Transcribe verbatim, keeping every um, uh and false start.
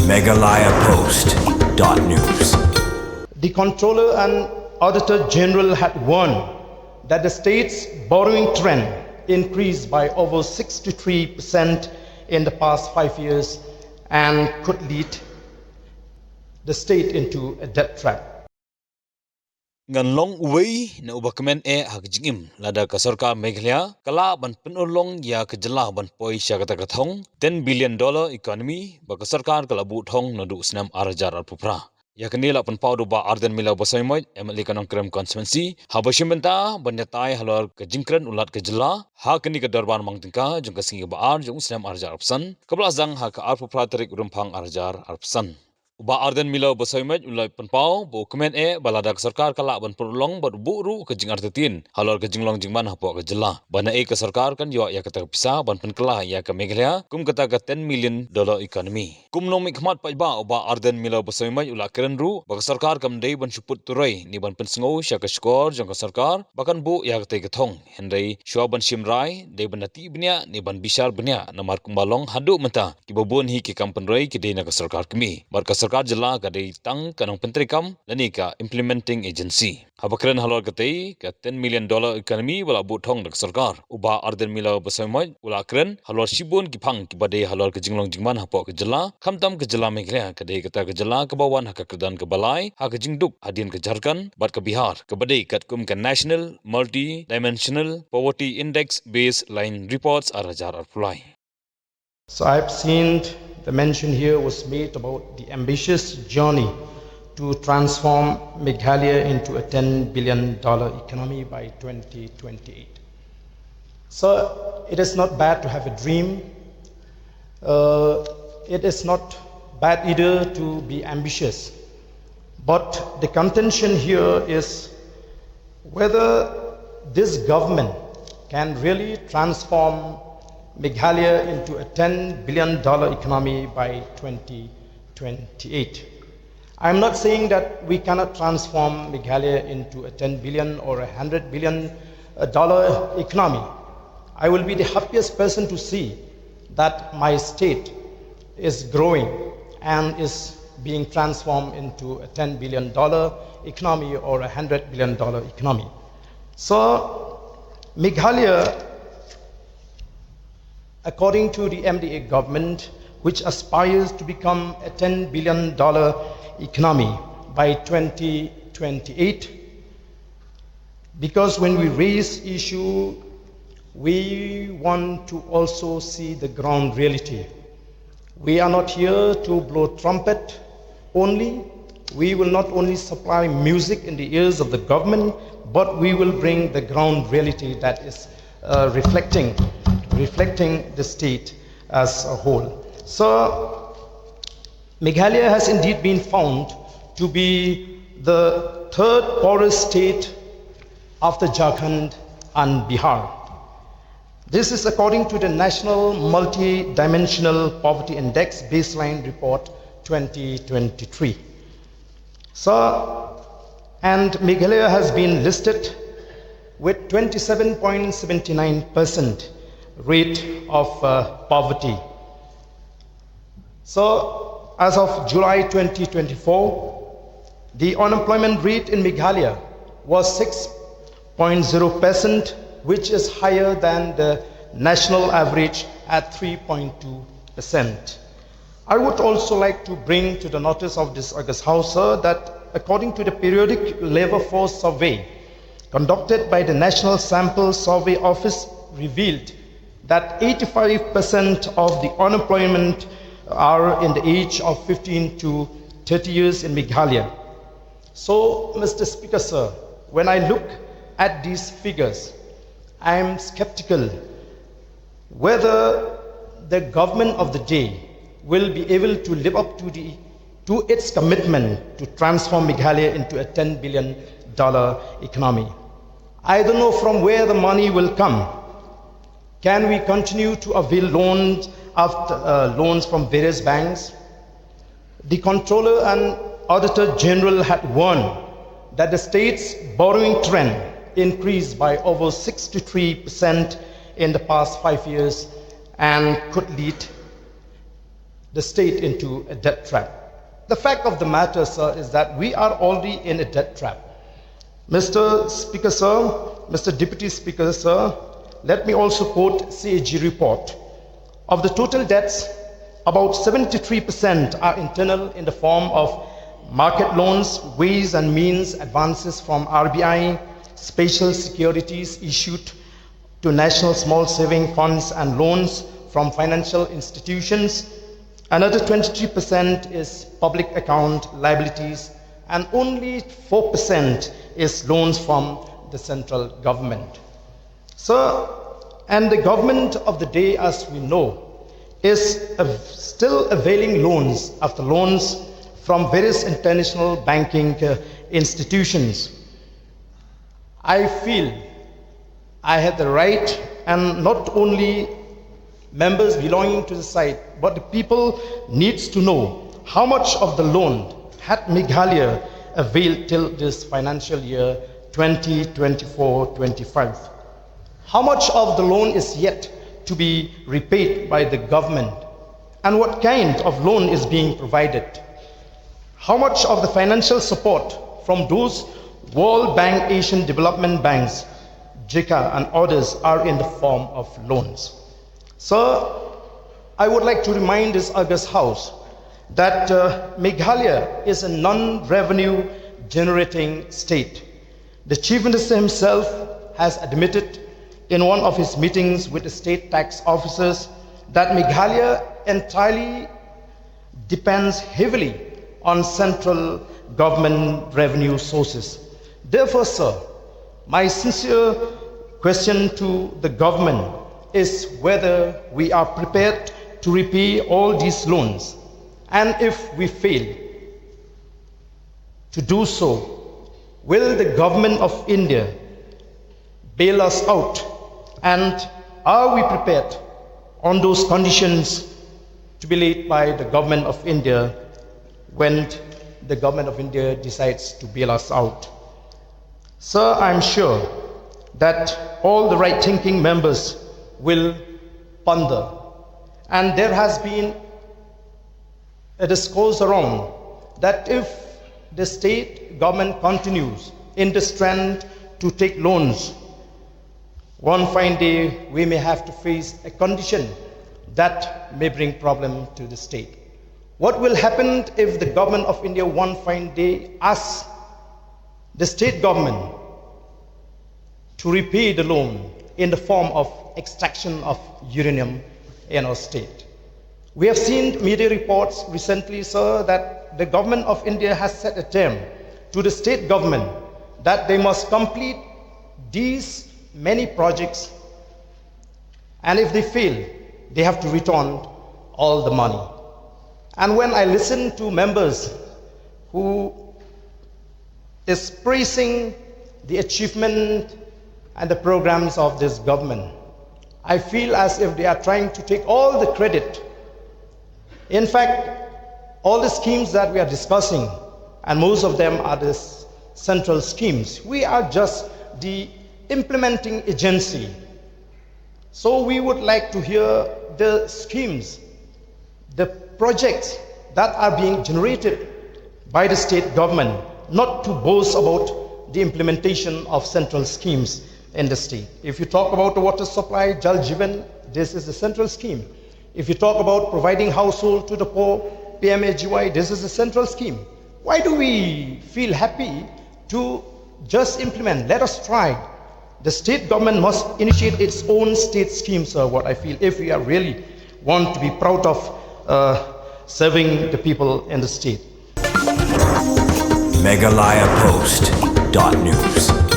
Meghalaya Post dot news. The Controller and Auditor General had warned that the state's borrowing trend increased by over sixty-three percent in the past five years and could lead the state into a debt trap. Ngan long uwei na uba kmen eh ha ka jingim lada ka sorkar Meghalaya ka lah ban pynurlong ïa ka jylla ban poi sha kata ka thong ten billion dollar economy ba ka sorkar ka la buh thong naduh u snem ar hajar arphew phra. Ïa kane la pynpaw da u Bah Ardent Miller Basaiawmoit, M L A ka Nongkrem constituency, haba shim bynta ban ïatai halor ka jingkren u Lat ka jylla ha kane ka dorbar mang tyngka jong ka sngi kaba ar jong u snem ar hajar arphew san, kaba la zang ha ka arphew phra tarik u Rymphang ar hajar arphew san. U Bah Ardent Miller Basaiawmoit u la pynpaw ba u kmen eh ba lada ka sorkar ka lah ban pynurlong bad buh ruh ka jingartatien halor ka jinglong jingman hapoh ka jylla, ba naei ka sorkar kan ïoh ïa kata ka pisa ban pynkylla ïa ka Meghalaya kum kata ka ten million dollar economy. Kum nongmihkhmat paidbah, u Bah Ardent Miller Basaiawmoit u la kren ruh ba ka sorkar kam dei ban shu put turoi ne ban pynsngew sha ka shkor jong ka sorkar ba kan buh ïa katei ka thong. Hynrei shuwa ban shim rai, dei ban ïateh bniah ne ban bishar bniah, namar kumba long haduh mynta kiba bun hi ki kam pynroi ki dei na ka sorkar kmie, bad ka sorkar jylla ka dei tang ka nongpyntreikam lane ka implementing agency. Haba kren halor katei ka ten million dollar economy ba la buh thong da ka sorkar, u Bah Ardent Miller Basaiawmoit u la kren halor shibun ki phang kiba dei halor ka jinglong jingman hapoh ka jylla, khamtam ka jylla Meghalaya ka dei kata ka jylla kaba wan ha ka kyrdan kaba lai ha ka jingduk hadien ka Jharkhand bad ka Bihar, kaba dei katkum ka National Multi-Dimensional Poverty Index Baseline Reports ar hajar arphew lai. So I've seen the mention here was made about the ambitious journey to transform Meghalaya into a ten billion dollar economy by twenty twenty-eight. So it is not bad to have a dream. Uh, it is not bad either to be ambitious. But the contention here is whether this government can really transform Meghalaya into a ten billion dollar economy by twenty twenty-eight. I'm not saying that we cannot transform Meghalaya into a ten billion or a hundred billion dollar economy. I will be the happiest person to see that my state is growing and is being transformed into a ten billion dollar economy or a hundred billion dollar economy. So, Meghalaya, according to the M D A government, which aspires to become a ten billion dollar economy by twenty twenty-eight, because when we raise issue, we want to also see the ground reality. We are not here to blow trumpet only. We will not only supply music in the ears of the government, but we will bring the ground reality that is uh, reflecting, reflecting the state as a whole. So, Meghalaya has indeed been found to be the third poorest state after Jharkhand and Bihar. This is according to the National Multidimensional Poverty Index Baseline Report twenty twenty-three. So, and Meghalaya has been listed with twenty-seven point seven nine percent rate of uh, poverty. So, as of July twenty twenty-four, the unemployment rate in Meghalaya was six point zero percent, which is higher than the national average at three point two percent. I would also like to bring to the notice of this august House, sir, that according to the periodic labor force survey conducted by the National Sample Survey Office, revealed that eighty-five percent of the unemployment are in the age of fifteen to thirty years in Meghalaya. So, Mister Speaker, sir, when I look at these figures, I am skeptical whether the government of the day will be able to live up to the to its commitment to transform Meghalaya into a ten billion dollar economy. I don't know from where the money will come. Can we continue to avail loans after uh, loans from various banks? The Controller and Auditor General had warned that the state's borrowing trend increased by over sixty-three percent in the past five years and could lead the state into a debt trap. The fact of the matter, sir, is that we are already in a debt trap. Mister Speaker, sir, Mister Deputy Speaker, sir, let me also quote C A G report. Of the total debts, about seventy-three percent are internal in the form of market loans, ways and means advances from R B I, special securities issued to national small saving funds and loans from financial institutions. Another twenty-three percent is public account liabilities, and only four percent is loans from the central government. So, and the government of the day, as we know, is av- still availing loans after loans from various international banking uh, institutions. I feel I had the right, and not only members belonging to the site, but the people needs to know how much of the loan had Meghalaya availed till this financial year twenty twenty-four twenty-five. How much of the loan is yet to be repaid by the government, and what kind of loan is being provided? How much of the financial support from those World Bank, Asian Development Banks, JICA, and others are in the form of loans? So, I would like to remind this august House that uh, Meghalaya is a non-revenue generating state. The Chief Minister himself has admitted in one of his meetings with the state tax officers that Meghalaya entirely depends heavily on central government revenue sources. Therefore, sir, my sincere question to the government is whether we are prepared to repay all these loans, and if we fail to do so, will the government of India bail us out, and are we prepared on those conditions to be laid by the government of India when the government of India decides to bail us out? Sir, I'm sure that all the right thinking members will ponder, and there has been a discourse around that if the state government continues in this trend to take loans, one fine day we may have to face a condition that may bring problem to the state. What will happen if the government of India one fine day asks the state government to repay the loan in the form of extraction of uranium in our state? We have seen media reports recently, sir, that the government of India has set a term to the state government that they must complete these many projects, and if they fail, they have to return all the money. And when I listen to members who is praising the achievement and the programs of this government, I feel as if they are trying to take all the credit. In fact, all the schemes that we are discussing, and most of them are the s- central schemes, we are just the implementing agency. So we would like to hear the schemes, the projects that are being generated by the state government, not to boast about the implementation of central schemes in the state. If you talk about the water supply, Jal Jeevan, this is the central scheme. If you talk about providing household to the poor, P M A G Y, this is a central scheme. Why do we feel happy to just implement? Let us try. The state government must initiate its own state schemes, sir, what I feel, if we are really want to be proud of uh, serving the people in the state. Meghalaya Post dot news.